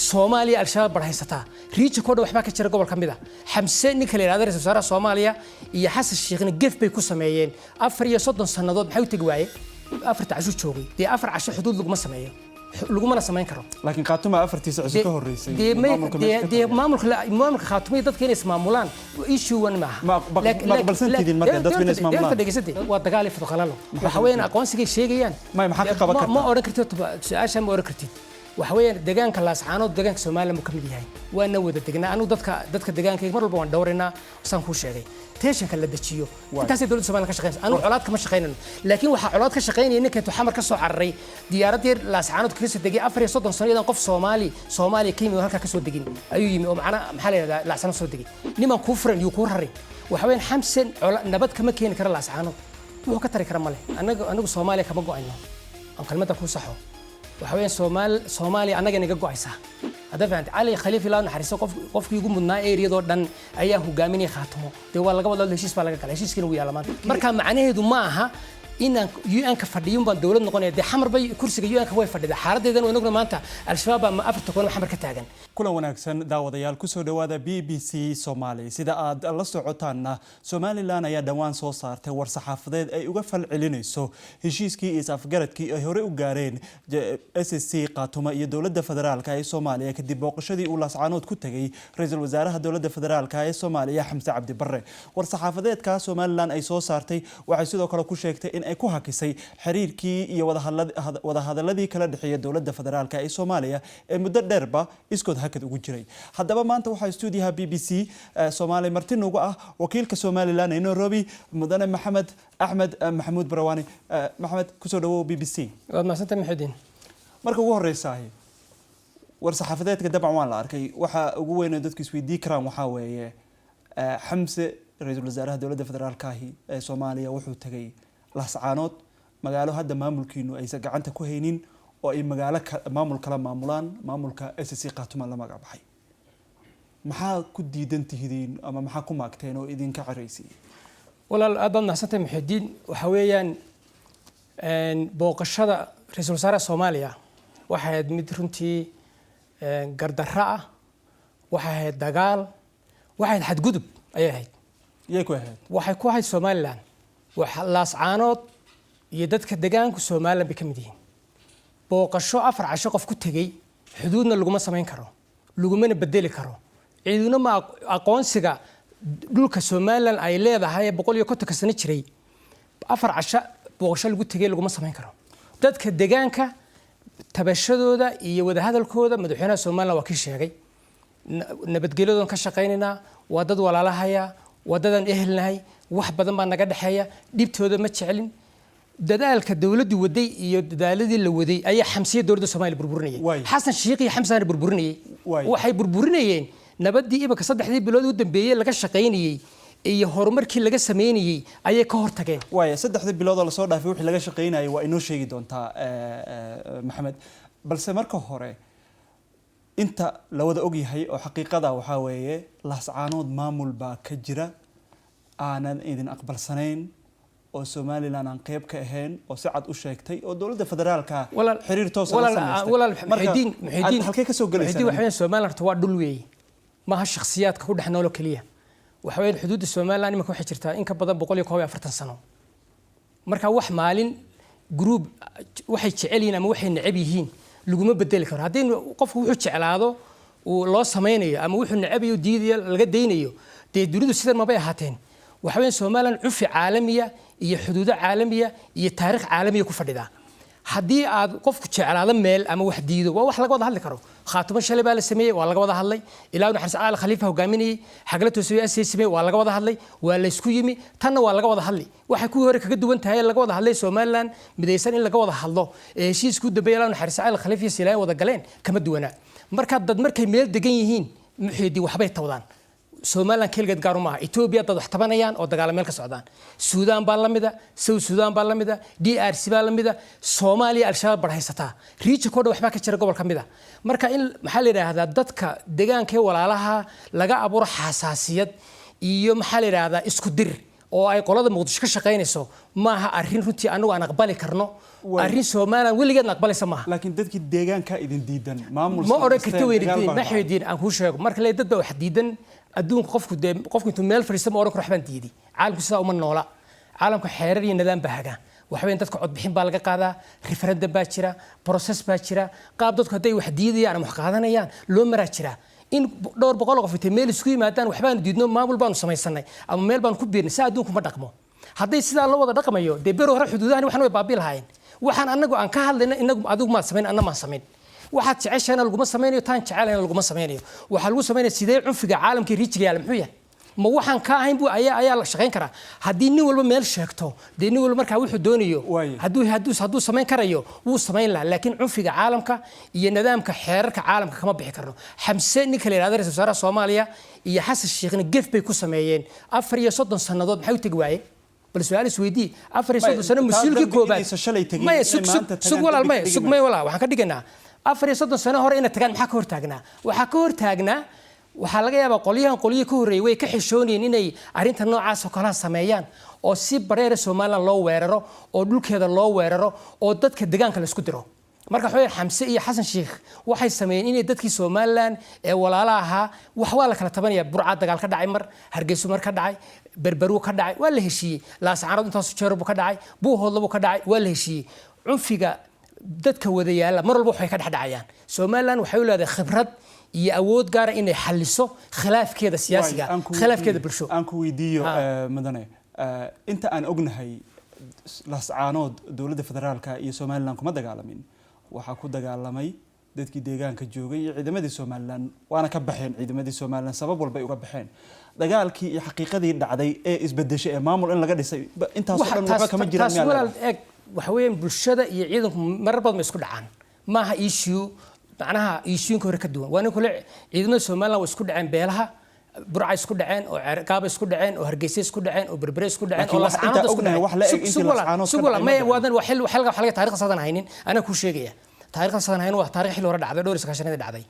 Soomaaliya Al-Shabaab barhaysataa, region-ko dhan waxbaa ka jira. Gobol ka mid ah, Xamse ninka la yidhahdo, ra-iisul wasaaraha Soomaaliya, iyo Xasan Sheekhna gef bay ku sameeyeen. 34 sannadood maxay u tegi waaye? 4-ta casho joogay dee, 4 casho xuduud laguma sameeyo, lagumana samayn karo. Laakiin Khaatuma 4-tiisa cisho ka horreysay. Dee maamulka meesha ka dee tagay. Maamulka Khaatumay dadka inay ismaamulaan issue one maaha. Ma aqbalsan tihiin marka dadku inay ismaamulaan? Dhegeysatay, waa dagaal iyo fadqalalo. Waxa weeyaan aqoonsigay sheegayaan. May, maxaa ka qaban Ma kartaa? odhan kartid su-aasha, ma odhan kartid. Waxa weeyaan deegaanka Laascaanood deegaanka Soomaaliya mu ka mid yahay, waana wada degnaa. Anigu dadka deegaankayga mar walba waan dhowraynaa, saan kuu sheegay. Tension-ka la dejiyo, intaasay dowladda Soomaaliya ka shaqeynaysa. Anigu colaad kama shaqeynayno, laakiin waxaa colaad ka shaqeynaya ninka intuu Xamar ka soo cararay, diyaaraddii Laascaanood kaga soo degay. 34 sano iyadan qof Soomaali Soomaaliya ka yimid oo halkaa ka soo degin ayuu yimi oo macna maxaa la yidhahdaa Laascaanood soo degay. Nimaan kuu furan yuu kuu rarin. Waxa weeyaan Xamsen nabad kama keeni kara Laascaanood, wuxuu ka tari kara male. Anagu Soomaaliya kama go'ayno, aan kelmadda kuu saxo. Waxa weeyaan Soomaaliya annaga naga go'aysaa, hadda fahantay. Cali Khaliif, ilaa naxariiso, qofkii ugu mudnaa area-doo dhan ayaa hogaaminaya Khaatumo. Dee waa laga wada, heshiis baa laga galay, heshiiskiina wuu yaala maanta. Marka macnaheedu ma aha inaan UN-ka fadhiyun baan dowlad noqonaya. Dee Xamar bay kursiga UN-ka way fadhida, xaaladdeedana waa inaguna maanta Al-Shabaab baa afarta koona Xamar ka taagan. Kulan wanaagsan daawadayaal, kusoo dhowaada BBC Soomaali. Sida aad la socotaanna, Somaliland ayaa dhowaan soo saartay war-saxaafadeed ay uga falcelinayso heshiiskii iyo is-afgaradkii ay horey u gaareen SSC Khaatuma iyo dowladda federaalka ee Soomaaliya, kadib booqashadii uu Laascaanood ku tegay ra-iisul wasaaraha dowladda federaalka ee Soomaaliya, Xamse Cabdi Barre. War-saxaafadeedka Somaliland ay soo saartay waxay sidoo kale ku sheegtay in ay ku hakisay xiriirkii iyo wadahadaladii kala dhexeeya dowladda federaalka ee Soomaaliya ee muddo dheerba iskood hakad ugu jiray. Haddaba maanta waxaa stuudiyaha BBC Soomaali marti noogu ah wakiilka Somaliland ee Nairobi, mudane Maxamed Axmed Maxamuud Barawaani. Maxamed, kusoo dhawow BBC. Waad mahadsantahay, Maxudiin. Marka ugu horeysahay, war-saxaafadeedka dabcan waan la arkay. Waxa ugu weyn oo dadku isweydii karaan waxaa weeye, Xamse, ra-iisul wasaaraha dowladda federaalkaahi ee Soomaaliya, wuxuu tegay Laascaanood, magaalo hadda maamulkiinu aysan gacanta ku haynin oo ay magaalo maamul kala maamulaan, maamulka SSC Khaatuma la magac baxay. Maxaa ku diidan tihidiin ama maxaa ku maagteen oo idinka caraysiiyey? Walaal, aad baad mahadsantahay, Muxidiin. Waxa weeyaan booqashada ra-iisul wasaaraha Soomaaliya waxay ahayd mid runtii gardarro ah, waxay ahayd dagaal, waxay ahayd xadgudub ayay ahayd. Yay ku ahayd? Waxay ku ahayd Somaliland. Waxa Laascaanood iyo dadka degaanku Somaliland bay ka mid yihiin. Booqasho 4 casho qof ku tegey xuduudna laguma samayn karo, lagumana bedeli karo. Ciiduna ma aqoonsiga dhulka Somaliland ay leedahay ee 150-ka sano jiray 4 casho booqasho lagu tegey laguma samayn karo. Dadka degaanka tabashadooda iyo wadahadalkooda madaxweynaha Somaliland waa kii sheegay, nabadgelyadoon ka shaqaynaynaa, waa dad walaalahaya, waa dadaan ehelnahay, wax badan baa naga dhexeeya, dhibtooda ma jecelin. Dadaalka dowladdu waday iyo dadaaladii la waday ayaa Xamsiya dowladda Soomaaliya burburinayay. Xasan Sheikh iyo Xamsaana burburinayay. Waxay burburinayeen nabadii imika 3-dii bilood u dambeeyey laga shaqaynayey iyo horumarkii laga sameynayey ayay ka hortageen. Waaya, 3-dii bilood oo lasoo dhaafay wixii laga shaqaynayay waa inoo sheegi doontaa, Maxamed. Balse marka hore, inta la wada ogyahay oo xaqiiqada waxaa weeye, Laascaanood maamul baa ka jira aanan idin aqbalsanayn oo Somaliland aan qeyb ka ahayn oo si cad u sheegtay oo dowladda federaalka xiriir toosa la samaystay. Walaal Marka, Muxidiin, Muxidiin, halkee ka soo Muxidiin, gelaysaa? Waxa weeyaan Somaliland horta waa dhul weeye, maaha shakhsiyaadka ku dhex noolo keliya. Waxa weeyaan xuduudda Somaliland imika waxay jirtaa in ka badan 141 sano. Marka wax maalin group waxay jecel yihiin ama waxay neceb yihiin laguma bedeli karo. Haddii qofku wuxuu jeclaado uu loo samaynayo ama wuxuu necabayo diidayo laga daynayo, dee dunidu sidan mabay ahaateen. Waxa weeyaan Somaliland cufi caalamiya iyo xuduudo caalamiya iyo taariikh caalamiya ku fadhidaa. Haddii aad qofku jeclaado meel ama wax diido, waa wax laga wada hadli karo. Khaatumo shalay baa la sameeyey, waa laga wada hadlay. Ilaa Naxariis Cali Khaliifa hogaaminayey, Xagla Toosiye asay sameeyey, waa laga wada hadlay, waa la isku yimi. Tanna waa laga wada hadlay. Waxay kuwii hore kaga duwan tahay, laga wada hadlay Somaliland midaysan in laga wada hadlo ee heshiisku dambeeyay Ilaa Naxariis Cali Khaliif iyo Siilaanyo wada galeen kama duwana. Marka dad markay meel degan yihiin, Muxiidi, waxbay tawdaan. Somaliland keligeed gaar maaha. Ethiopia dad wax tabanayaan oo dagaalo meel ka socdaan, Suudaan baa la mida, South Sudan baa la mida, DRC baa la mida, Soomaaliya Al-Shabaab barhaysataa, region-ko dhan waxbaa ka jira gobol ka mid a. Marka in maxaa la yidhaahdaa dadka deegaanka ee walaalaha laga abuuro xasaasiyad iyo maxaa la yidhaahdaa isku dir. Oo ay qolada Muqdisho ka shaqaynayso maaha arrin runtii anagu aan aqbali karno. Arrin Somaliland weligeedna aqbalaysa maaha. Laakiin dadkii deegaanka idin diidan maamul ma odhan karti weydiin ma xweydiin. Aan kuu sheego marka le dad baa wax diidan adduunka. Qofku dee qofku intuu meel fadhiista ma odhan karo waxbaan diiday. Caalamku sidaa uma noola. Caalamka xeerar iyo nidaam baa hagaa. Waxweyn dadka codbixin baa laga qaadaa, referendum baa jira, process baa jira, qaab dadku hadday wax diidayaan ama wax qaadanayaan loo maraa jira. In dhowr boqol oo qof intay meel isku yimaadaan, waxbaanu diidno, maamul baanu samaysanay ama meel baanu ku biirnay, si adduunku ma dhaqmo. Hadday sidaa loo wada dhaqmayo, dee bero hore xuduudahani waxan way baabi lahaayeen. Waxaan anagu aan ka hadlayna inagu adigu maad samayn, anna maan samayn. Waxaad jeceshahayna laguma samaynayo, taan jecelahayna laguma samaynayo. Waxaa lagu samaynaya sidee cunfiga caalamka riijiga yaala muxuu yahay? Ma waxaan ka ahayn buu ayaa la shaqayn karaa? Haddii nin walba meel sheegto, dee nin walba markaa wuxuu doonayo hadduu samayn karayo wuu samayn lahaa. Laakiin cunfiga caalamka iyo nidaamka xeerarka caalamka kama bixi karno. Xamse, ninka la yidhahdo ra-iisul wasaaraha Soomaaliya, iyo Xasan Sheekhna gef bay ku sameeyeen. 34 sannadood maxay u tegi waayeen? Bal su-aal isweydii. 34 sano mas-uulkii koobaad maya, sug sug sug walaal, maya, sug, maya walaal. Waxaan ka dhigaynaa 34 sano hore inay tagaan. Maxaa ka hortaagnaa? Waxaa ka hortaagnaa, waxaa laga yaabaa qolyahan qolyihii ka horreeyay way ka xishoonayeen inay arrinta noocaas oo kalaha sameeyaan, oo si bareera Somaliland loo weeraro, oo dhulkeeda loo weeraro, oo dadka deegaanka la isku diro. Marka waxa Xamse iyo Xasan Sheikh waxay sameeyeen inay dadkii Somaliland ee walaalaha ahaa wax waa la kala tabanaya. Burcad dagaal ka dhacay mar, Hargeysa mar ka dhacay, Berberuu ka dhacay, waa la heshiiyey. Laascaanood intaasu jeer buu ka dhacay, Buuhoodla buu ka dhacay, waa la heshiiyey. Cunfiga dadka wada yaalla mar walba waxay ka dhex dhacayaan. Somaliland waxay u leedahay khibrad iyo awood gaara inay xalliso khilaafkeeda siyaasiga, khilaafkeeda bulsho. Aan ku weydiiyo, mudane, inta aan ognahay Laascaanood dowladda federaalka iyo Somaliland kuma dagaalamin. Waxaa ku dagaalamay dadkii deegaanka joogay iyo ciidamadii Somaliland, waana ka baxeen ciidamadii Somaliland sabab walbay uga baxeen. Dagaalkii iyo xaqiiqadii dhacday ee isbedeshay ee maamul in laga dhisay, intaasoo dhan waxba kama jiraan? Taas walaal eeg, waxa weeyaan bulshada iyo ciidanku marar badan ma isku dhacaan. Maaha issue macnaha issue-yinka hore ka duwan. Waa nin kule ciidamada Somaliland waa isku dhaceen, beelaha Burca isku dhaceen, oo Ceergaaba isku dhaceen, oo Hargeysa isku dhaceen, oo Berbere isku dhaceen, oo Laascaanood isku dhaceen. Maya, waadan waa xil xilka waxa laga taariikhda sadan haynin. Anaa kuu sheegaya taariikhda sadan haynin. Waa taariikh xil hore dhacday, dhowr iyo sagaashanadii dhacday.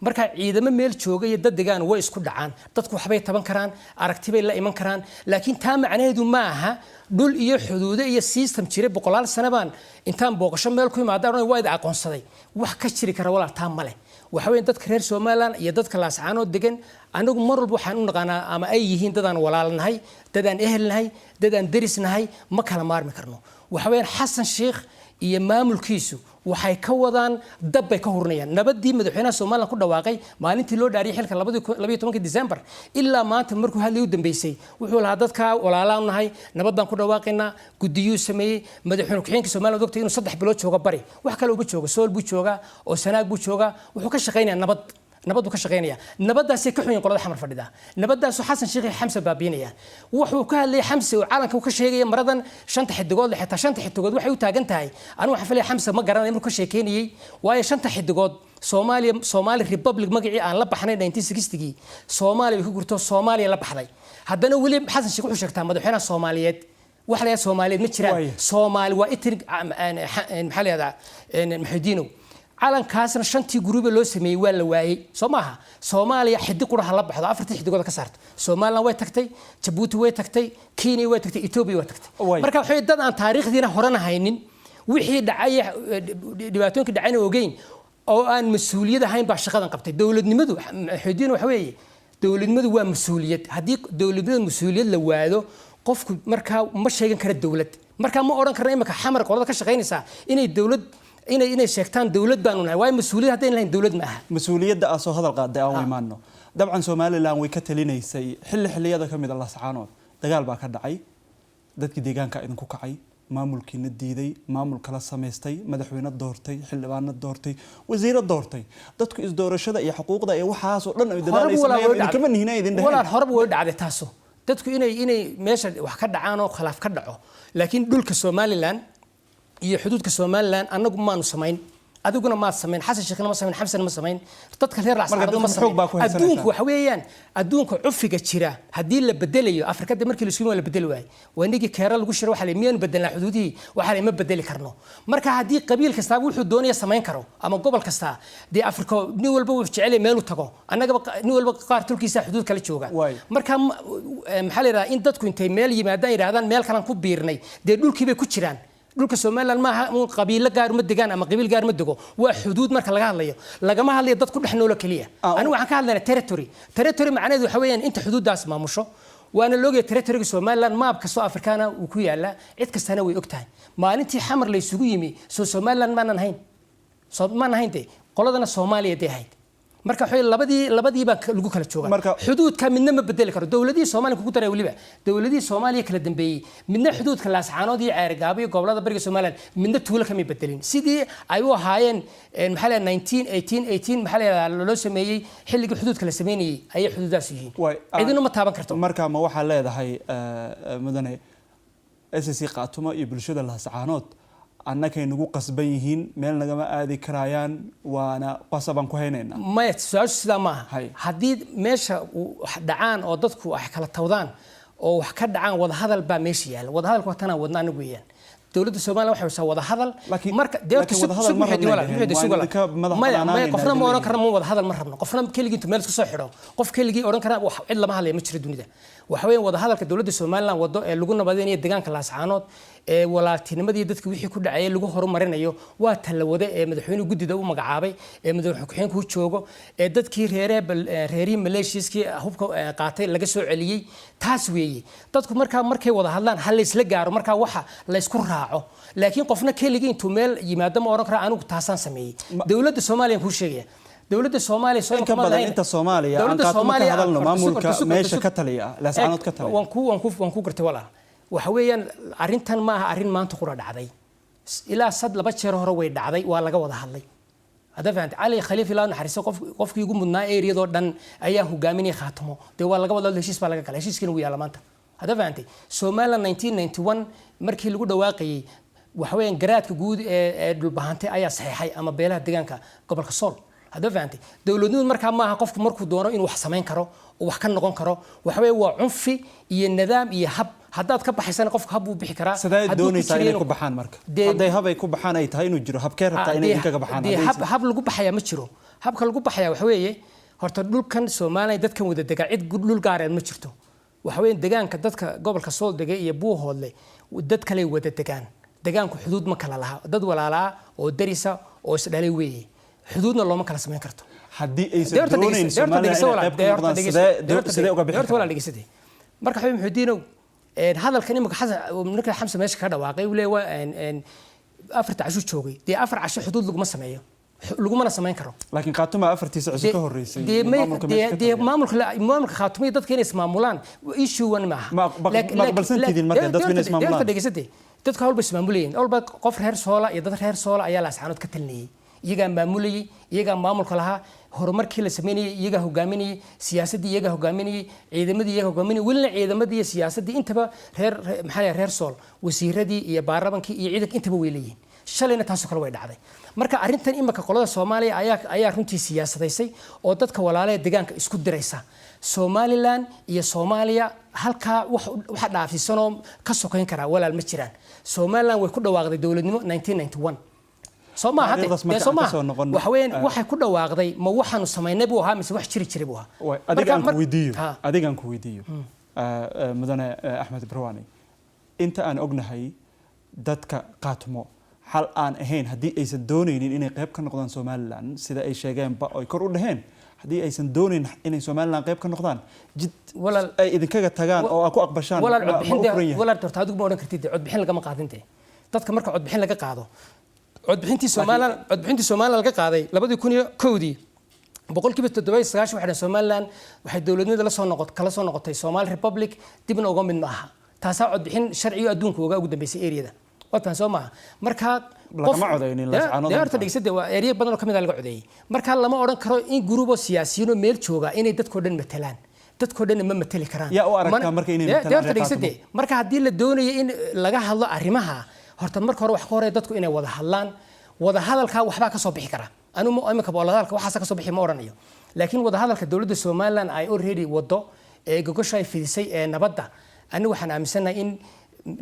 Marka ciidamo meel jooga iyo dad degaan way isku dhacaan. Dadku waxbay taban karaan, aragti bay la iman karaan, laakiin taa macnaheedu ma aha dhul iyo xuduudo iyo system jiray boqolaal sano baan intaan booqasho meel ku imaadaan waa idi aqoonsaday. Wax ka jiri kara walaal taa ma leh. Waxa weeye dadka reer Somaliland iyo dadka Laascaanood degan anagu mar walba waxaan u naqaanaa ama ay yihiin dadaan walaalnahay, dadaan ehelnahay, dadaan derisnahay. Ma kala maarmi karno. Waxa weeyaan Xasan Sheikh iyo maamulkiisu waxay ka wadaan dab bay ka hurinayaan nabadii madaxweynaha Somaliland ku dhawaaqay maalintii loo dhaariyay xilka 12-kii December ilaa maanta. Markuu hadlay u dambeysay wuxuu lahaa dadka walaalaan nahay, nabad baan ku dhawaaqaynaa. Guddiyuu sameeyey. Madaxweyne ku-xigeenka Somaliland ogtay inuu 3 bilood joogo bari, wax kale uma joogo. Sool buu joogaa oo Sanaag buu joogaa. Wuxuu ka shaqaynayaa nabad, nabad buu ka shaqaynaya. Nabadaasay ka xunyiin qolada Xamar fadhida. Nabadaasuu Xasan Sheekh iyo Xamse baabiinaya. Wuxuu ka hadlayay Xamse oo calanka uu ka sheegaya maradan shanta xidigood leh. Xitaa shanta xidigood waxay u taagan tahay, anigu waxaan filaya Xamse ma garanayo markuu ka sheekeynayay, waayo shanta xidigood Soomaaliya, Somali Republic magacii aan la baxnay 1960gii Soomaaliya way ka gurto, Soomaaliya la baxday. Haddana weli Xasan Sheekh wuxuu sheegtaa madaxweynaha Soomaaliyeed. Wax la yidhahdaa Soomaaliyeed ma jiraan. Soomaali waa ethnic, maxaa la yidhahdaa, Maxudiinow, calankaasna shantii guruube loo sameeyey waa la waayey. Soo maaha Soomaaliya xidig qura ha la baxdo, afartii xidigood ka saarto. Somaliland way tagtay, Jabuuti way tagtay, Kenya way tagtay, Ethiopia way tagtay. Marka waxay dad aan taariikhdiina horena haynin, wixii dhacay dhibaatooyinkii dhacayna ogeyn, oo aan mas-uuliyad ahayn baa shaqadan qabtay. Dowladnimadu, Maxudiin, waxa weeye dowladnimadu waa mas-uuliyad. Haddii dowladnimada mas-uuliyad la waado, qofku markaa ma sheegan kara dowlad. Markaa ma odhan karna imika Xamar qolada ka shaqaynaysaa inay dowlad inay sheegtaan dowlad baanu nahay, waayo mas-uuliyad haddayn lahayn dowlad ma aha. Mas-uuliyadda aa soo hadal qaaday aan u imaano. Dabcan Somaliland way ka talinaysay xilli xilliyada ka mid a. Laascaanood dagaal baa ka dhacay, dadkii deegaanka idinku kacay, maamulkiina diiday, maamul kala samaystay, madaxweyne doortay, xildhibaano doortay, wasiiro doortay. Dadku isdoorashada iyo xuquuqda iyo waxaasoo dhan ay dadaal ay sameeyeen idinkama nihina idin dheheen. Walaal, horeba way dhacday taaso, dadku inay meesha wax ka dhacaan oo khilaaf ka dhaco. Laakiin dhulka Somaliland iyo xuduudka Somaliland annagu maanu samayn. Adiguna maad samayn, Xasan Sheekhna ma samayn, Xamsan ma samayn, dadka reer Marka Laascaanood ma dadka xoog baa ku samayn. haysanaysaa. Adduunku waxa weeyaan, adduunka cufiga jira haddii la bedelayo, Afrikada markii la isku waa la bedeli waayey. Waa inagii keera lagu shiray, waxaa la yidhi, miyaanu bedelnaa xuduudihii? Waxaa la yidhi, ma bedeli karno. Marka haddii qabiil kastaaba wuxuu doonaya samayn karo ama gobol kastaa, dee Afrika nin walba wuxuu jecel yahay meeluu tago. Annagaba nin walba qaar tulkiisa xuduud kala jooga. Waay. Marka maxaa la yidhahdaa, in dadku intay meel yimaadaan yidhahdaan meel kalan ku biirnay, dee dhulkii bay ku jiraan. Dhulka Somaliland maaha uun qabiilo gaar ma degaan ama qabiil gaar ma dego, waa xuduud. Marka laga hadlayo, lagama hadlayo dad ku dhex noolo keliya. Anigu waxaan ka hadlaynaa territory. Territory macnaheedu waxa weeyaan inta xuduuddaas maamusho. Waana loogaya territoryga Somaliland, maab kastoo Afrikaana wuu ku yaalaa, cid kastana way og tahay. Maalintii Xamar la isugu yimi, soo Somaliland maanan hayn, soo maan ahayn dee qoladana Soomaaliya dee ahayd. Marka waxay labadii baa lagu kala joogaa. Xuduudka midna ma bedeli karo. Dowladihii Soomaaliya kugu daray, weliba dowladihii Soomaaliya kala dambeeyey, midna xuduudka Laascaanood iyo Ceerigaabo iyo gobolada bariga Somaliland midna tuulo kamay bedelin. Sidii ay u ahaayeen maxaa la 19 18 18 maxaa la yidhahdaa loo sameeyey, xilligii xuduudka la sameynayey ayay xuduudaas yihiin. Cidina ma taaban karto. Marka ma waxaa leedahay, mudane, SSC Qaatumo iyo bulshada Laascaanood annakay nagu qasban yihiin, meel nagama aadi karayaan, waana qasabaan ku haynaynaa? Maya, su-aashu sidaa maaha. Hay. Haddii meesha wax dhacaan oo dadku wax kala tawdaan oo wax ka dhacaan, wadahadal baa meesha yaalla. Wadahadalku waa tanaan wadna anagu weeyaan. Dowladda Soomaaliya waxay waysaa wadahadal. Marka laakiin wadahadal ma rabnay dhaheen, waa idinka madax Maya, maya, banaanaanayna qofna ma idin oran karna ma wadahadal ma rabno. Qofna keligii intuu meel isku soo xidho, qof keligii oran kara wax cid lama hadlaya ma jiro dunida. Waxa weeyaan, wadahadalka dowladda Somaliland wado ee lagu nabadeynayo deegaanka Laascaanood, ee walaaltinimadii dadka wixii ku dhacayay lagu horumarinayo, waa talawade ee madaxweynuhu guddida u magacaabay, ee madaxweyne ku-xigeenku joogo, ee dadkii reeree reerihii maleeshiiskii hubka qaatay laga soo celiyey, taas weeye. Dadku markaa markay wada hadlaan ha laysla gaaro, markaa waxa laysku raaco. Laakiin qofna keligii intuu meel yimaado ma oran kara anigu taasaan sameeyey. Dowladda Soomaaliya kuu sheegaya, dowladda Soomaaliya soo In ka badan inta Soomaaliya aan Dowladda Qaatumo ka Soomaaliya hadalno, maamulka meesha ka taliya, Laascaanood ka taliya. Waan ku gartay, walaal. Waxa weeyaan, arrintan ma aha arrin maanta qura dhacday. Ilaa sad laba jeer hore way dhacday, waa laga wada hadlay. Hadda fahantay, Cali Khaliif ilaa naxariiso, qofkii ugu mudnaa eriyadoo dhan ayaa hogaaminaya Khaatimo. Dee waa laga wada hadlay, heshiis baa laga galay, heshiiskiina wuu yaala maanta. Hadda fahantay, Somaliland 1991 markii lagu dhawaaqayay, waxa weeyaan garaadka guud ee Dhulbahante ayaa saxeexay ama beelaha deegaanka gobolka Sool. Hadda fahantay, dowladnimadu markaa maaha qofku markuu doono inuu wax samayn karo oo wax ka noqon karo. Waxa weeye waa cunfi iyo nidaam iyo hab. Haddaad ka baxaysana, qofku hab buu bixi karaa. Sidee Hadduu ku doonaysaa inay jirayna- ku baxaan marka? Dee- Hadday hab ay ku baxaan ay tahay inuu jiro, habkee rabtaa inay idinkaga baxaan? Dee hab lagu baxayaa ma jiro. Habka lagu baxayaa waxa weeye, horta dhulkan Soomaaliya dadkan wada degaa, cid dhul gaareen ma jirto. Waxa weeye deegaanka dadka gobolka Sool degay iyo Buuhoodle dad kale wada degaan. Deegaanku xuduud ma kala laha, dad walaalaa oo darisa oo isdhalay weeye, xuduudna looma kala samayn karto. Haddii aysan doonayn Soomaaliya inay qayb ka noqdaan, sidee uga bixi Deerta walaal karaan? Dhegeysatay. Marka xubin Muxudiinow, hadalkan imika Xasan marka Xamse meesha ka dhawaaqay, uu leeyahay waa 4ta casho joogay. Dee 4 casho xuduud laguma sameeyo, lagumana samayn karo. Laakiin Khaatuma afartiisa cisho ka horreysay Dee maamulka meesha ka dee taliya. Maamulka Khaatumiya dadka inay ismaamulaan issue one maaha. Ma aqbalsan tihiin marka dadku inay ismaamulaan? Deerta dhegeysatay, dadku hawlba ismaamulayeen. Hawlba qof reer Soola iyo dad reer Soola ayaa Laascaanood ka talinayay, iyagaa maamulayay, iyagaa maamulka lahaa, horumarkii la sameynayay iyagaa hogaaminayay, siyaasaddii iyagaa hogaaminayay, ciidamadii iyagaa hogaaminayay. Welina ciidamadii iyo siyaasaddii intaba reer maxaa la reer Sool wasiiradii iyo baarlamankii iyo ciidanka intaba way leeyihiin. Shalayna taasoo kale way dhacday. Marka arrintan imika qolada Soomaaliya ayaa runtii siyaasadaysay oo dadka walaalaha deegaanka isku diraysa. Somaliland iyo Soomaaliya halkaa wax waxa dhaafsiisanoo ka sokayn karaa, walaal, ma jiraan. Somaliland way ku dhawaaqday dowladnimo 1991, soo maaha? Hadde Taariikhdaas dee marka soo aan ka maaha? soo noqono, Waxa weeyaan, waxay ku dhawaaqday ma waxaanu samaynay buu ahaa mise wax jiri jiray buu ahaa? Adiga aan ku weydiiyo, Ha. adiga aan ku weydiiyo, mudane Axmed Barwaani, inta aan ognahay dadka Qaatmo xal aan ahayn haddii aysan doonaynin inay qayb ka noqdaan Somaliland, sida ay sheegeenba ay kor u dhaheen, haddii aysan doonayn inay Somaliland qayb ka noqdaan, jid ay idinkaga tagaan oo aad ku aqbashaan Walaal, ma codbixin u dee furan yahay? Walaal, horta adigu ma odhan kartid dee, codbixin lagama qaadin dee. Dadka marka codbixin laga qaado, codbixintii Somaliland laga qaaday 2001-dii, 97% waxay dhaheen Somaliland waxay dowladnimada la soo noqot kala soo noqotay Somali Republic, dibna uga mid ma aha. Taasaa codbixin sharciyo adduunka uga ugu dambeysay areada wadkan, soo maaha? Marka Lagama codeynin Laascaanood dee horta markaa. Dhegeysade, waa area badan oo kamid ah laga codeeyey. Marka lama odhan karo in gurubo siyaasiyiin oo meel jooga inay dadkoo dhan matalaan. Dadkoo dhanna ma matali karaan. Yaa u aragtaa marka inay matalaan Dee horta reer dhegeysade, marka haddii la doonayo in laga hadlo arrimaha, horta marka hore wax ka horeeya dadku inay wada hadlaan. Wadahadalka waxbaa ka soo bixi kara. Anigu imika wadahadalka waxaasa ka soo bixi ma odhanayo, laakiin wadahadalka dowladda Somaliland ay already wado ee gogosha ay fidisay ee nabadda, anigu waxaan aaminsanahay in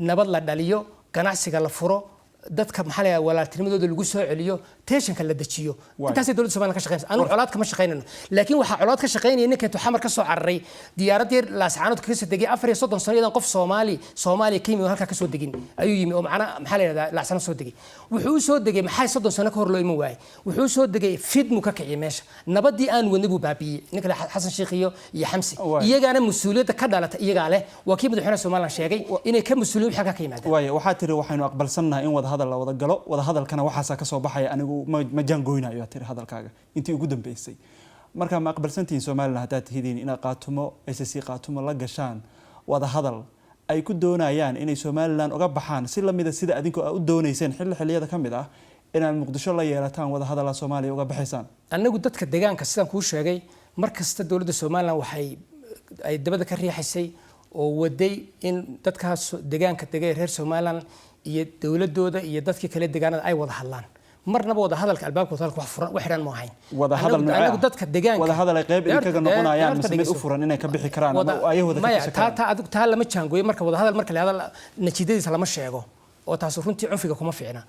nabad la dhaliyo, ganacsiga la furo, dadka, maxaa la yidhahdaa, walaaltinimadooda lagu soo celiyo, tensionka la dejiyo. Intaasay dowladda Somaliland ka shaqeynaysa. Anigu colaad kama shaqeynayno, laakiin waxaa colaad ka shaqeynaya ninka intuu Xamar ka soo cararay, diyaaraddii Laascaanood kaga soo degay, 34 sano iyadan qof Soomaali Soomaaliya ka yimi oo halkaa ka soo degin ayuu yimi, oo macna, maxaa la yidhahdaa, Laascaanood soo degay. Wuxuu u soo degay maxay 30 sano ka hor loo iman waayey? Wuxuu u soo degay fidmu ka kiciyay meesha. Nabaddii aan wadnay buu baabi'iyey ninka Xasan Sheikh iyo Xamsi. Iyagaana mas-uuliyadda ka dhalata iyagaa leh. Waa kii madaxweynaha Somaliland sheegay inay ka mas-uuliyin wixii halkaa ka yimaadaan. Waaya, waxaa tiri waxaynu aqbalsannahay in wadahadal la wada galo, wadahadalkana waxaasaa kasoo baxaya. Anigu ma jaangoynayo, aa tiri hadalkaaga intii ugu dambeysay. Marka ma aqbalsantihiin Somaliland haddaad tihidiin inaad Qaatumo, SSC Qaatumo, la gashaan wadahadal ay ku doonayaan inay Somaliland uga baxaan, si lamida sida adinkoo aa u doonayseen xilli xilliyada ka mid ah inaad Muqdisho la yeelataan wadahadala Soomaaliya uga baxaysaan? Annagu dadka deegaanka, sidaan kuu sheegay, mar kasta dowladda Somaliland waxay ay dabada ka riixaysay oo waday in dadkaas deegaanka dega ee reer Somaliland iyo dowladooda iyo dadkii kale deegaanada ay wada hadlaan. Marnaba wada hadalka albaabka wada hadalka wax furan wax xidhan ma ahayn. Wadahadal Annagu noocee annagu ah? Dadka deegaanka Wadahadal ay qayb idinkaga noqonayaan mise mid u furan inay ka bixi karaan ama ayahooda ka maya tashan taa karaan? Taa adigu taa lama jaangooyo. Marka wadahadal marka la hadal, natiijadiisa lama sheego, oo taas runtii cunfiga kuma fiicna.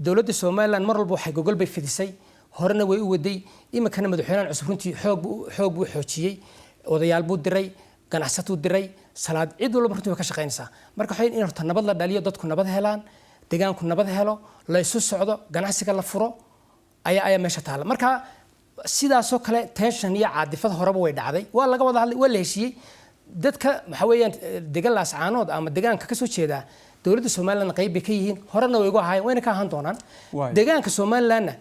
Dowladda Somaliland mar walba waxay gogol bay fidisay, horena way u waday, iminkana madaxweynahan cusub runtii xoog buu xoojiyey. Odayaal buu diray, ganacsatuu diray, salaad cid walba runtii way ka shaqaynaysaa. Marka waxay in horta nabad la dhaliyo, dadku nabad helaan, deegaanku nabad helo, la isu socdo, ganacsiga la furo ayaa meesha taala. Marka sidaasoo kale tension iyo caadifad horeba way dhacday, waa laga wada hadlay, waa la heshiiyey. Dadka waxaa weeyaan degan Laascaanood ama deegaanka kasoo jeeda dowladda Somaliland qayb bay ka yihiin, horena way ugu ahaayeen, wayna ka ahaan doonaan. Deegaanka Somalilandna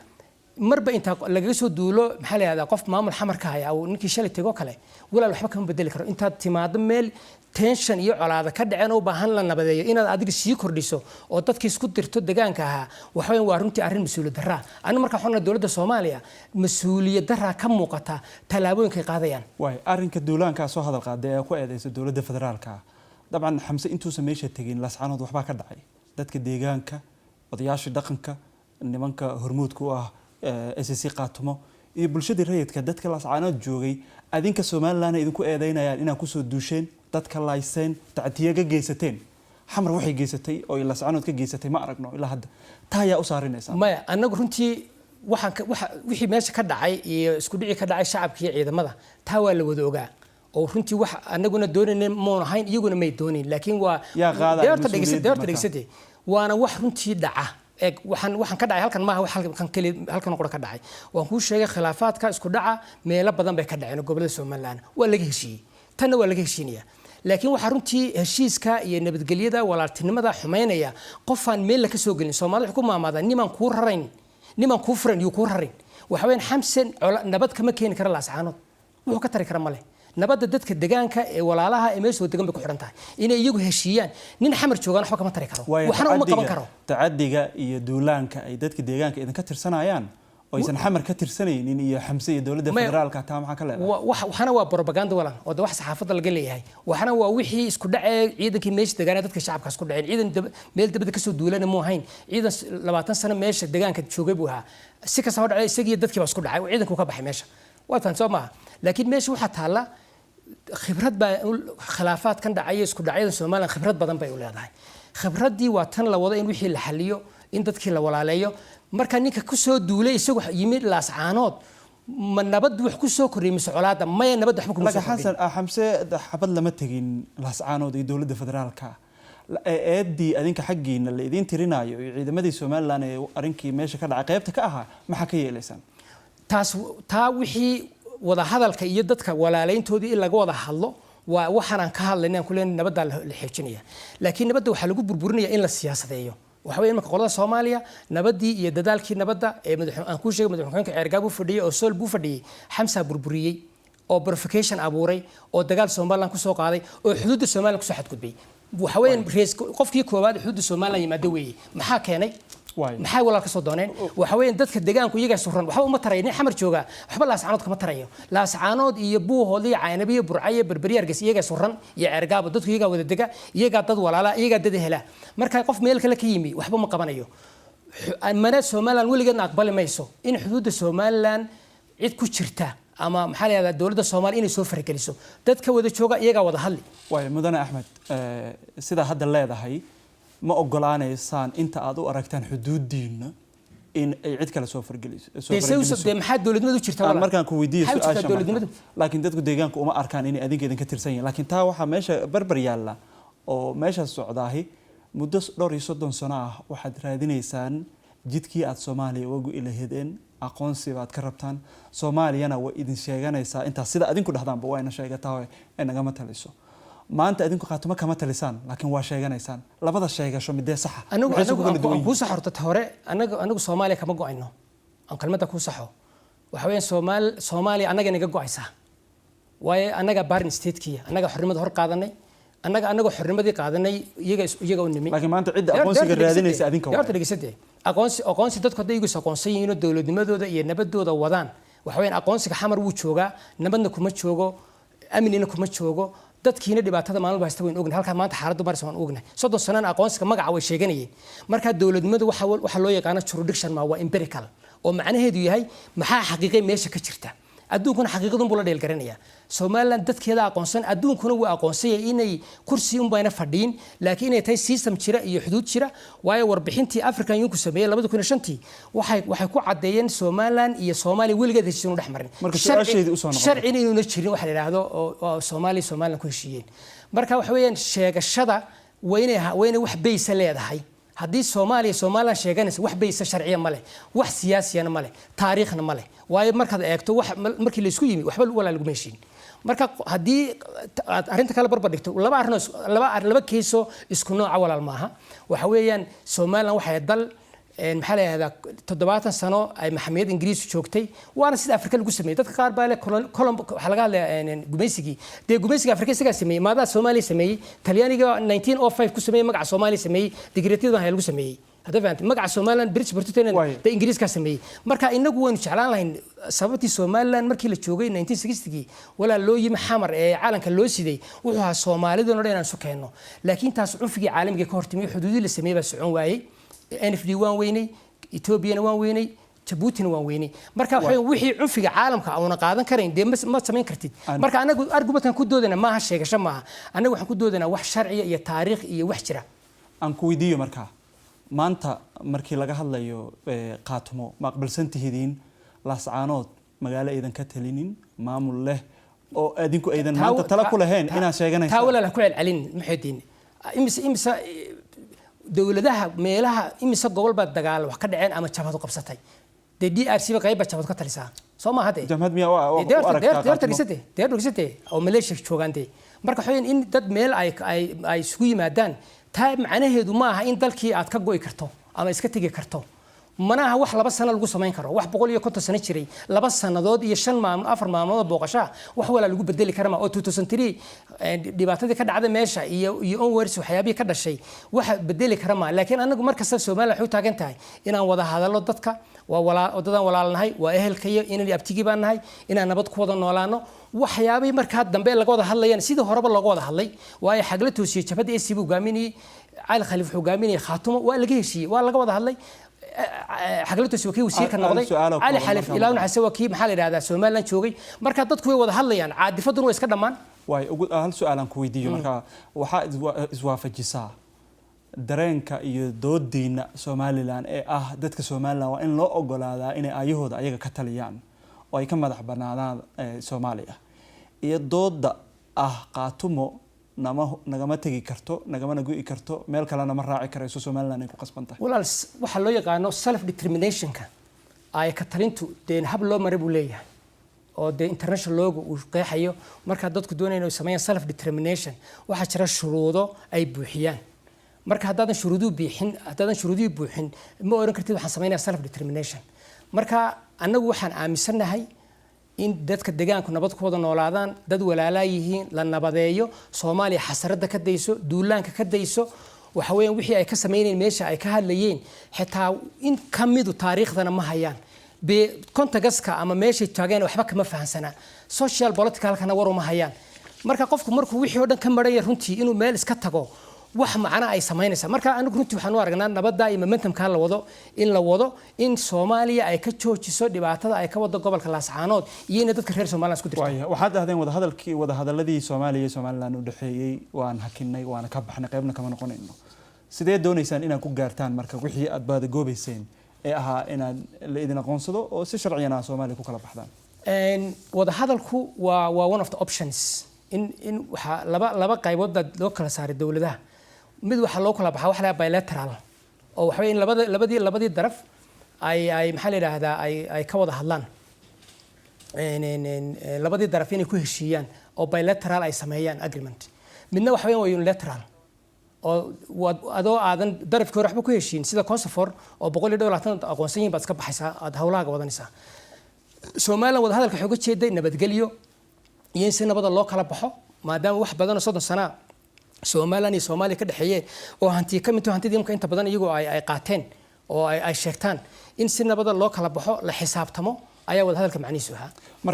marba intaa lagaga soo duulo, maxaa la yihahdaa, qof maamul Xamar ka haya oo ninkii shalay tego kale, walaal, waxba kama bedeli karo. Intaad timaado meel tension iyo colaada ka dhaceen oo u baahan la nabadeeyo, inaad adiga sii kordhiso oo dadkii isku dirto deegaanka ahaa, waxa weeyaan waa runtii arrin mas-uuliyad darraa. Anigu marka waxaan dowladda Soomaaliya mas-uuliyad darraa ka muuqata tallaabooyinkay qaadayaan. Waay, arrinka duulaankaa soo hadal qaaday ee ku eedeysa dowladda federaalka, dabcan Xamse intuusan meesha tegin Laascaanood waxbaa ka dhacay. Dadka deegaanka, odayaasha dhaqanka, nimanka hormuudka u ah SSC Qaatumo iyo bulshadii rayidka, dadka Laascaanood joogay, adinka Somaliland idinku eedeynayaan inaad kusoo duusheen, dadka layseen, tactiye ka geysateen. Xamar waxay geysatay oo Laascaanood ka geysatay ma aragno ilaa hadda. Taa ayaa u saarinaysaa? Maya, annagu runtii waxaan wixii meesha ka dhacay iyo isku dhici ka dhacay shacabka iyo ciidamada, taa waa la wada ogaa, oo runtii wax anaguna doonayna moon ahayn, iyaguna may doonayn, laakiin waa Yaa qaadaya deerta dhegeysa mas-uuliyadda deerta marka? dhegeysate. Waana wax runtii dhaca. Eeg, waxaan ka dhacay halkan maaha wax halkan keli, halkan qura ka dhacay. Waan kuu sheegay, khilaafaadka isku dhaca meelo badan bay ka dhaceen oo gobollada Somaliland waa laga heshiiyey, tanna waa laga heshiinaya. Laakiin waxaa runtii heshiiska iyo nabadgelyada walaaltinimada xumaynaya qofaan meel la ka soo gelin. Soomaalida waxay ku maamaadaan, nimaan kuu rarayn, nimaan kuu furan yuu kuu rarin. Waxa weeyaan Xamsen nabad kama keeni kara Laascaanood, wuxuu ka tari kara male. Nabadda dadka degaanka ee walaalaha ee meesha degan bay ku xidhan tahay inay iyagu heshiiyaan. Nin Xamar joogaan waxba kama tari karo, Waayo waxna uma qaban tacadiga- karo. Tacadiga iyo duulaanka ay dadka deegaanka idinka tirsanayaan oo aysan Xamar ka tirsanaynin iyo Xamse iyo dowladda federaalka, taa maxaa ka leedahay? Waxana waa propaganda, walan, oo de wax saxaafadda laga leeyahay. Waxana waa wixii isku dhacee ciidankii meesha degaana dadka shacabka isku dhaceen. Ciidan meel dabada kasoo duulana muu ahayn, ciidan 20 sano meesha degaanka joogay buu ahaa. Si kasta ha dhacay, isagii dadkii baa isku dhacay oo ciidanku ka baxay meesha. Waa tan soo maaha? Laakiin meesha waxaa taalla khibrad baa khilaafaadkan dhacaya, isku dhacyada Somaliland khibrad badan bay u leedahay. Khibraddii waa tan la wado in wixii la xaliyo, in dadkii la walaaleeyo. Marka ninka kusoo duulay isagu yimid Laascaanood, ma nabad wax ku soo kordhiyay mise colaadda? Maya, nabad waxba kuma soo Laakiin kordhin. Xasan Xamse xabad lama tegin Laascaanood iyo dowladda federaalka. Eedii adinka xaggiina la idiin tirinaayo iyo ciidamadii Somaliland ee arrinkii meesha ka dhacay qaybta ka ahaa, maxaa ka yeelaysaan? Taas taa wixii wada hadalka iyo dadka walaalayntoodii in laga wada hadlo waa waxaan ka hadlayna, aan ku leenahay nabaddaa la xoojinaya. Laakiin nabadda waxaa lagu burburinaya in la siyaasadeeyo. Waxa weeye marka qolada Soomaaliya nabaddii iyo dadaalkii nabadda ee madax aan kuu sheegay, madaxweynaha Ceergaab uu fadhiyey oo Sool buu fadhiyey, Xamsa burburiyey oo provocation abuuray oo dagaal Somaliland ku soo qaaday oo xuduudda Somaliland kusoo xadgudbay. Waxa weeyaan qofkii koowaad xuduudda Somaliland yimaado weeye. Maxaa keenay? Maxay walaal ka soo dooneen? Waxa weeyaan dadka deegaanku iyagaa suran, waxba uma tarayo nin Xamar jooga, waxba Laascaanood kama tarayo. Laascaanood iyo Buuhood iyo Caynab iyo Burca iyo Berberi, Hargeysa iyagaa suran iyo Ceergaabo. Dadku iyagaa wada dega, iyagaa dad walaala, iyagaa dad hela. Marka qof meel kale ka yimi waxba ma qabanayo. Mana Somaliland weligeedna aqbali mayso in xuduudda Somaliland cid ku jirta ama, maxaa la yihahdaa, dowladda Soomaaliya inay soo farageliso. Dadka wada jooga iyagaa wada hadli. Waayo, mudane Axmed, sidaa hadda leedahay, ma ogolaanaysaan inta aad u aragtaan xuduudiina in ay cid kale soo fargeliso, soo farageliso. Dee maxaa dowladnimadu jirta, Aan walaal? Markaan ku weydiiyo Maxay u jirtaa su-aasha dowladnimadu? Laakiin dadku deegaanku uma arkaan inay adinka idinka tirsan yihiin. Laakiin taa waxaa meesha barbar yaalla oo meesha socdaahi muddo dhowr iyo 30 sano ah waxaad raadinaysaan jidkii aad Soomaaliya uga go'i lahaydeen. Aqoonsi baad ka rabtaan, Soomaaliyana way idin sheeganaysaa. Intaas sida adinku dhahdaanba waa ina sheegataa oo ay nagama taliso. Maanta adinku Khaatumo kama talisaan, laakiin waa sheeganaysaan. Labada sheegasho midee saxa? Anagu Maxay anagu ku kala aan duwan kuu yihiin? Saxo horta ta hore. Anagu Soomaaliya kama go'ayno. Aan kelmadda kuu saxo. Waxa weeyaan, Soomaaliya annaga naga go'aysaa, waayo annaga barin statekiya, annaga xornimada hor qaadanay, annaga anagoo xornimadii qaadanay iyaga u nimi. Laakiin maanta cidda aqoonsiga raadinaysa adinka Horta waaye. dhegeysatee, aqoonsi dadku hadday iyagu is aqoonsan yihiin oo dowladnimadooda iyo nabadooda wadaan, waxa weeyaan aqoonsiga Xamar wuu joogaa, nabadna kuma joogo, amnina kuma joogo. Dadkiina dhibaatada maalin walba haysta wayn ognahay. Halkaa maanta xaaladdu maraysa waan ognahay. 30 sanana aqoonsiga magaca way sheeganayeen. Marka dowladnimadu waxa loo yaqaano jurisdiction ma waa empirical, oo macnaheedu yahay maxaa xaqiiqay meesha ka jirta. Adduunkuna xaqiiqadun buu la dheelgaranayaa. Somaliland dadkeeda aqoonsan, adduunkuna wuu aqoonsanyay inay kursi unbayna fadhiin, laakiin inay tahay system jira iyo xuduud jira. Waayo, warbixintii African Unionku sameeyey 2005-tii waxay ku caddeeyeen Somaliland iyo Soomaaliya weligeed heshiis inu dhex marin. Marka su-aashaydii usoo noqotay. Sharcina inuuna jirin waxa la yidhaahdo oo Soomaaliya Somaliland ku heshiiyeen. Marka waxa weeyaan, sheegashada waa inay wax base ah leedahay. Haddii Soomaaliya Somaliland sheeganaysa, wax base ah sharciya ma leh, wax siyaasiyana ma leh, taariikhna ma leh. Waayo, markaad eegto wax markii laysku yimi, waxba walaa laguma heshiin. Marka haddii aad arrinta kale barbar dhigto laba arrin oo laba keeso isku nooca, walaal, maaha. Waxa weeyaan, Somaliland waxay dal maxaa la yihahdaa, 70 sano ay maxamiyad Ingiriisku joogtay, waana sida Afrika lagu sameeyey. Dadka qaar baa leh colomb waxaa laga hadlayaa gumaysigii. Dee gumaysiga Afrika isagaa sameeyey, maadaa Soomaaliya sameeyey? Talyaaniga 1905 ku sameeyey, magaca Soomaaliya sameeyey, digreetyada baa lagu sameeyey. Hadda fahantay magaca Somaliland, British Protectorate dee Ingiriiskaa sameeyey. Marka inagu waynu jeclaan lahayn. Sababtii Somaliland markii la joogay 1960gii, walaa, loo yimi Xamar ee caalamka loo siday wuxuu ahaa Soomaaliduna dhan inaan isu keenno. Laakiin taas cunfigii caalamiga ka hortimiy, xuduudii la sameeyey baa socon waayey. NFD waan weynay, Etoobiyana waan weynay, Jabuutina waan weynay. Marka waxa weeye, wixii cunfiga caalamka auna qaadan karayn dee ma samayn kartid. Marka anagu argumentkan ku doodana maaha sheegasho, maaha. Anagu waxaan ku doodanaa wax sharciya iyo taariikh iyo wax jira. Aan ku weydiiyo markaa, maanta markii laga hadlayo Qaatumo, ma aqbalsan tihidiin Laascaanood magaalo aydan ka talinin, maamul leh, oo adinku aydan maanta tala ku lahayn inaad Taa sheeganaysaan? Walaal, ha ku celcelin. Muxidiin, imise dowladaha meelaha, imise gobol baa dagaal wax ka dhaceen ama jabhadu qabsatay? Dee DRC ba qayb baa jabhadu ka talisaa, soo maaha dee? Jamhad miyaa u aragtaa Deerta Qaatumo? Dhegeysate, deer dhegeysate, oo Maleeshiya joogaan dee. Marka waxa weeyaan, in dad meel ay isugu yimaadaan, taa macnaheedu ma aha in dalkii aad ka go'i karto ama iska tegi karto. Mana aha wax 2 sano lagu samayn karo. Wax 150 sano jiray 2 sannadood iyo 5 maalmood, 4 maalmood oo booqashaa wax walaa lagu bedeli kara ma oo 2003 dhibaatadii ka dhacday meesha iyo onwards waxyaabihii ka dhashay waxa bedeli kara ma. Laakiin anagu mar kasta Soomaaliya waxay u taagan tahay inaan wada hadallo. Dadka waa dadaan walaalnahay, waa ehelkayo, inaan abtigii baan nahay, inaan nabad ku wada noolaano. Waxyaabihii markaa dambe laga wada hadlayaan sidii horeba looga wada hadlay. Waayo, Xagla Toosiye jabhadda AC buu hogaaminayey, Cali Khaliif wuxuu hogaaminayay Khaatumo. Waa laga heshiiyey, waa laga wada hadlay. Xagla Toosiye waa kii wasiirka Hal noqday. su'aal oo Cali kooban Khaliif markaa ilaa mudan. Naxase waa kii, maxaa la yidhahdaa, Somaliland joogay. Marka dadku way wada hadlayaan, caadifaduna way iska dhammaan. Waay, ugu hal su-aal aan ku weydiiyo. Marka waxaa iswaafajisaa dareenka iyo doodiina Somaliland ee ah dadka Somaliland waa in loo ogolaadaa inay aayahooda ayaga ka taliyaan oo ay ka madax banaadaan Soomaaliya, iyo dooda ah Qaatumo nama nagama tegi karto, nagamana go'i karto, meel kalena ma raaci karayso, Somaliland ay ku qasban tahay? Walaal, waxaa loo yaqaano self determinationka ay ka talintu dee hab loo maray buu leeyahay oo dee international lawga uu qeexayo. Markaa dadku doonayaan inay sameeyaan self determination, waxaa jira shuruudo ay buuxiyaan. Marka haddaadan shuruuduhu buuxin, ma oran kartid waxaan sameynaya self determination. Marka annagu waxaan aaminsannahay in dadka deegaanku nabad ku wada noolaadaan, dad walaalaa yihiin, la nabadeeyo, Soomaaliya xasaradda ka dayso, duulaanka ka dayso. Waxa weeyaan, wixii ay ka sameynayeen meesha ay ka hadlayeen, xitaa in ka midu taariikhdana ma hayaan, be contextka ama meeshay taageen waxba kama fahansanaa, social politicalkana war uma hayaan. Marka qofku markuu wixii oo dhan ka maraya, runtii inuu meel iska tago. Wax macno ay samaynaysaa? Marka anigu runtii waxaan u aragnaa nabadda iyo momentumka la wado in la wado in Soomaaliya ay ka joojiso dhibaatada ay ka wado gobolka Laascaanood iyo inay dadka reer Somaliland isku dirto. Waaya, waxaad dhahdeen wadahadalkii, wadahadaladii Soomaaliya iyo Somaliland u dhexeeyey waan hakinay, waana ka baxnay, qaybna kama noqonayno. Sidee doonaysaan inaad ku gaartaan marka wixii aad baadagoobayseen ee ahaa inaad la idin aqoonsado oo si sharciyana Soomaaliya ku kala baxdaan? Wadahadalku waa one of the options. In waxaa laba qaybood baa loo kala saaray dowladaha. Mid waxaa loo kala baxaa waxa la bilateral, oo waxa weeye in labada labadii labadii daraf ay maxaa la yidhaahdaa, ay ka wada hadlaan, labadii daraf inay ku heshiiyaan oo bilateral ay sameeyaan agreement. Midna waxa weeyaan waa unilateral, oo waad adoo aadan darafkii hore waxba ku heshiin, sida Kosovo oo 125 aqoonsan yihiin, baad iska baxaysaa, aad hawlahaaga wadanaysaa. Somaliland wadahadalka waxay uga jeeday nabadgelyo iyo in si nabada loo kala baxo, maadaama wax badan oo 30 sana Somaliland iyo Soomaaliya ka dhexeeyeen oo hanti ka mid hantidii imka inta badan iyagu ay qaateen oo ay sheegtaan, in si nabada loo kala baxo, la xisaabtamo ayaa wadahadalka macnihiisu ahaa.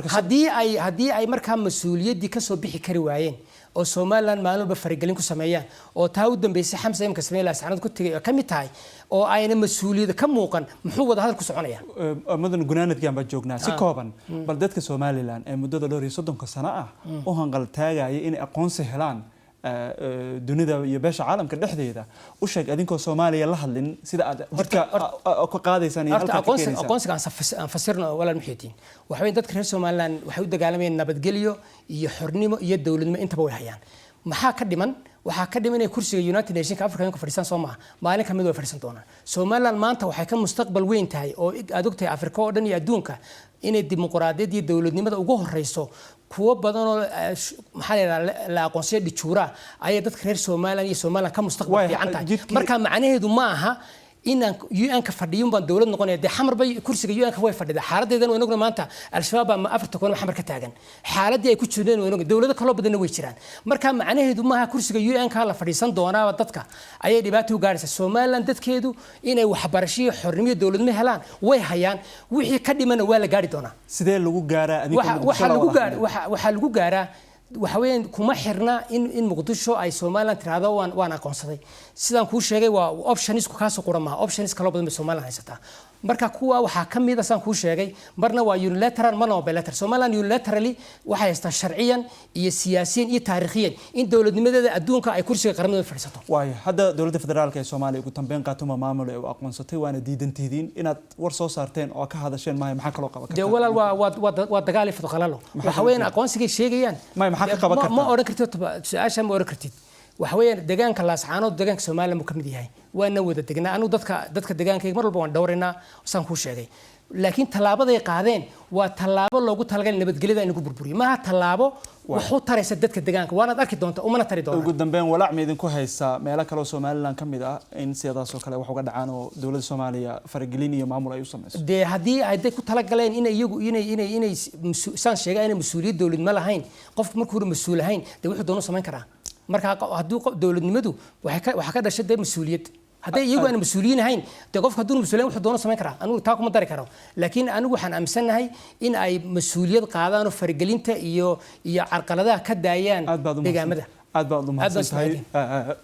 Haddii ay markaa mas-uuliyaddii kasoo bixi kari waayeen oo Somaliland maalin walba faragelin ku sameeyaan, oo taa u dambeysay Xamsa imka sameey Laascaanood ku tegay oo ka mid tahay, oo ayna mas-uuliyad ka muuqan, muxuu wadahadal ku soconaya? Mudan, gunaanadkan baa joognaa. Si kooban bal dadka Somaliland ee muddada dhowr iyo soddonka sano ah u hanqal taagaya inay aqoonsi helaan dunida iyo beesha caalamka dhexdeeda u sheeg, adinkoo Soomaaliya la hadlin, sida aad jidka ka qaadaysaan iyo horta halkaad ka aqoonsi keenaysaan. Aqoonsiga aan fasirno, walaal Muxiidiin. Waxa weeye dadka reer Somaliland waxay u dagaalamayeen nabadgelyo iyo xornimo iyo dowladnimo, intaba way hayaan. Maxaa ka dhiman? Waxaa ka dhiman inay kursiga United Nationka Africa Unionka fadhiistaan. Soo maaha? Maalin kamid way fadhiisan doonaan. Somaliland maanta waxay ka mustaqbal weyn tahay oo aad ogtahay Afrika oo dhan iyo adduunka inay dimuqraadiyad iyo dowladnimada ugu horeyso. Kuwo badan oo maxaa la yidhahdaa, la aqoonsiyo dhijuura ayay dadka reer Somaliland iyo Somaliland ka mustaqbal fiican tahay. Marka macnaheedu ma aha inaan UN-ka fadhiyun baan dowlad noqonaya. Dee Xamar bay kursiga UN-ka way fadhidaa, xaaladeedana wayn ogna. Maanta Al-Shabaab baa afarta koon Xamar ka taagan, xaaladii ay ku jireen wayn ogna, dowlado kaloo badanna way jiraan. Marka macnaheedu maaha kursiga UN-ka la fadhiisan doonaaba dadka ayay dhibaato u gaaraysaa. Somaliland dadkeedu inay waxbarasho iyo xornimo iyo dowladnimo helaan way hayaan, wixii ka dhimana waa la gaari doonaa. Sidee lagu gaaraa adinkoo waxa Muqdisho waxa la lagu wada gaar hadlin? Waxa lagu gaaraa waxa weeyaan kuma xirna in Muqdisho ay Somaliland tiraahdo waan aqoonsaday. Sidaan kuu sheegay, waa optionsku kaasoo qura maaha, options kaloo badan bay Somaliland haysataa. Marka kuwa waxaa ka mid a, saan kuu sheegay, marna waa unilateral, marna waa bilateral. Somaliland unilaterally waxay haystaa sharciyan iyo siyaasiyan iyo taariikhiyan in dowladnimadeeda adduunka ay kursiga qaramada fadhiisato. Waayo, hadda dowladda federaalka ee Soomaaliya ugu dambeyn Qaatuma maamul ee u aqoonsatay, waana diidantihiin inaad war soo saarteen oo ka hadasheen maayo. Maxaa kaloo qaban dee kartaa? Walaal, waa dagaal iyo fadqalalo. Waxa weeyaan aqoonsigay sheegayaan. Maya, maxaa ka qaban Ma kartaa? odhan kartid su-aasha, ma odhan kartid. Waxa weeyaan deegaanka Laascaanood deegaanka Somaliland buu ka mid yahay, waana wada degnaa. Anigu dadka deegaankayga mar walba waan dhowraynaa, saan kuu sheegay. Laakiin tallaabaday qaadeen waa tallaabo loogu talagalay nabadgelyada in lagu burburiyo, maaha tallaabo wax u taraysa dadka deegaanka. Waanaad arki doonta, umana tari doonaa. Ugu dambeyn, walaac ma idinku haysaa meelo kale oo Somaliland ka mid ah in sidaas oo kale wax uga dhacaan oo dowladda Soomaaliya faragelin iyo maamul ay u sameyso? Dee haddii ay de ku talagaleen inay iyagu inay saan sheegay inay mas-uuliyad dowladnimo lahayn, qofku markuu hore mas-uul ahayn dee wuxuu doono samayn karaa. Marka haddii dowladnimadu waxay ka waxaa ka dhashay dee mas-uuliyad, hadday iyagu aan mas-uuliyiin ahayn, dee qofka hadduu mas-uuliyin wuxuu doono samayn karaa. Anigu taa kuma dari karo, laakiin anigu waxaan aaminsanahay in ay mas-uuliyad qaadaan oo faragelinta iyo carqaladaha ka daayaan Aad baad u deegaamada. Aad baad u mahadsan tahay.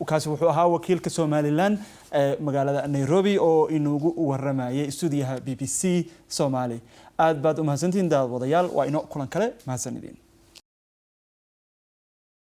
Kaasi wuxuu ahaa wakiilka Somaliland ee magaalada Nairobi oo inugu waramayay stuudiyaha BBC Soomaali. Aad baad u mahadsantihiin, daawadayaal. Waa inoo kulan kale. Mahadsan idin.